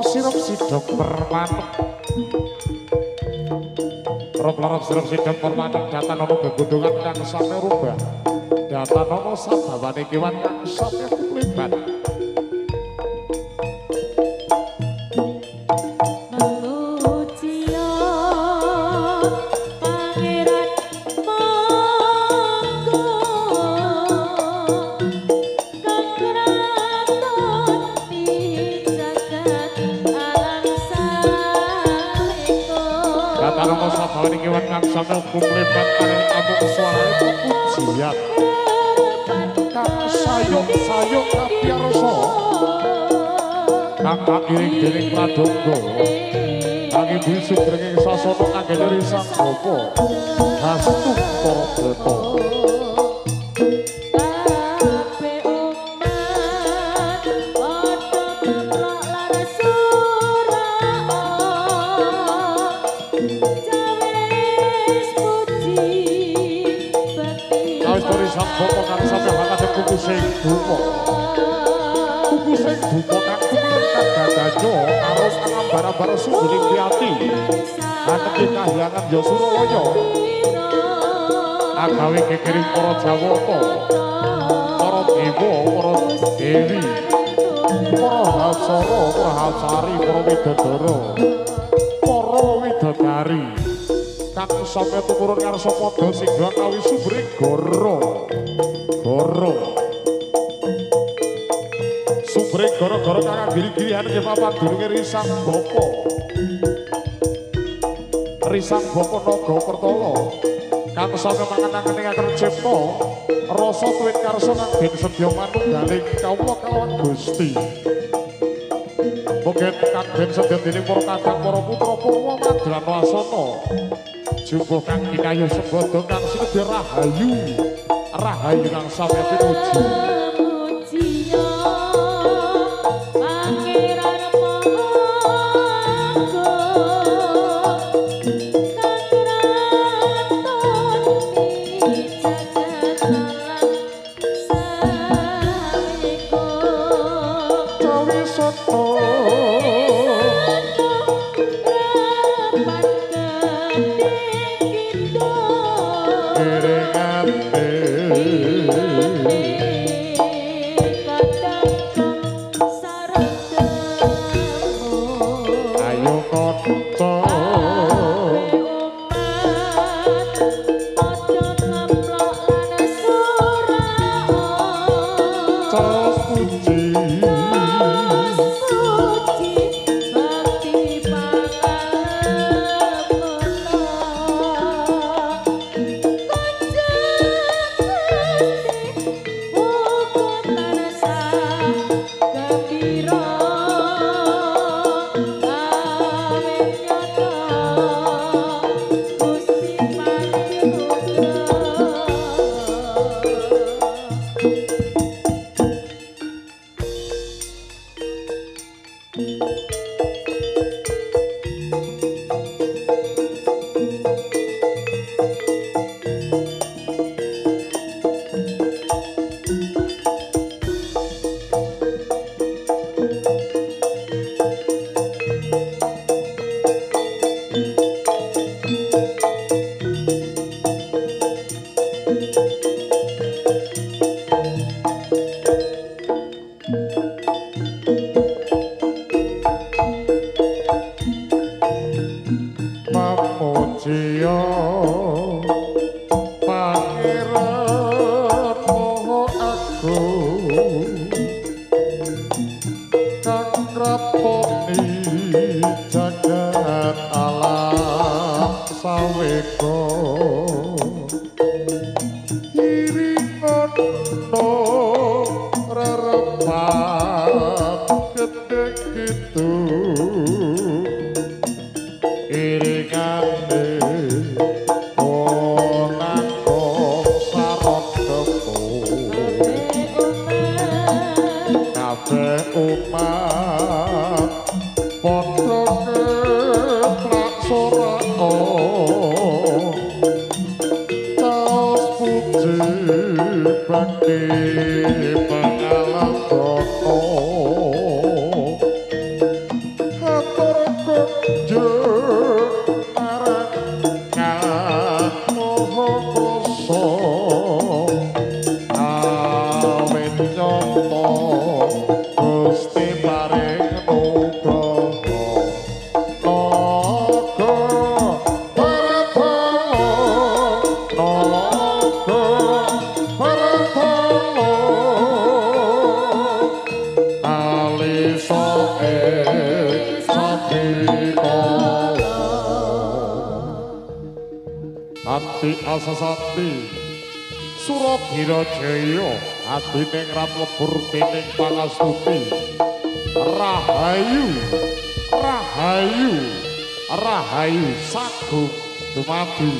sirep sidok permanep. Rop larap sirep sidok permanep datanono gegodhongan kang samya rubah. Datanono sabawane kewan kang samya kulibat. Sampai kumlebat amung suarane pujian kang sayuk-sayuk kapiarsa kang kairing dening pradonga kang ibu sugeng sasana kangge Risang Bapa hastu para brata. Bapa kang sampe hakate kuku sing dupa. Kuku sing dupa kang kumleng kang arus kang ambar-ambar sungguling ati. Atepi kahyangan ya Suralaya. Agawe gegering para Jawata, para dewa, para dewi, para hapsara, para hapsari, para widodara, para widodari. Kang sampe tumurun ngarsa padha singga kawi sumbere goro. Goro. Sumbere goro-goro kang giri-girihan nggih papan dununge Risang Bapa. Risang Bapa Naga Pertala. Kang sampe mangan-angen ing cipta rasa tuwin karsa kang den sedya manunggaling kawula kalawan Gusti. Mugi kang den sedya dening para kadang para putra purwa madrana asana. Jumbuh kang kinayuh sembada kang sinebya rahayu. Rahayu kang samya pinuju. Bakti pangalam brata. ing sandikala. Ati asasati Suradira Jaya adining rat lebur dening pangastuti. Rahayu rahayu rahayu sagung dumadi.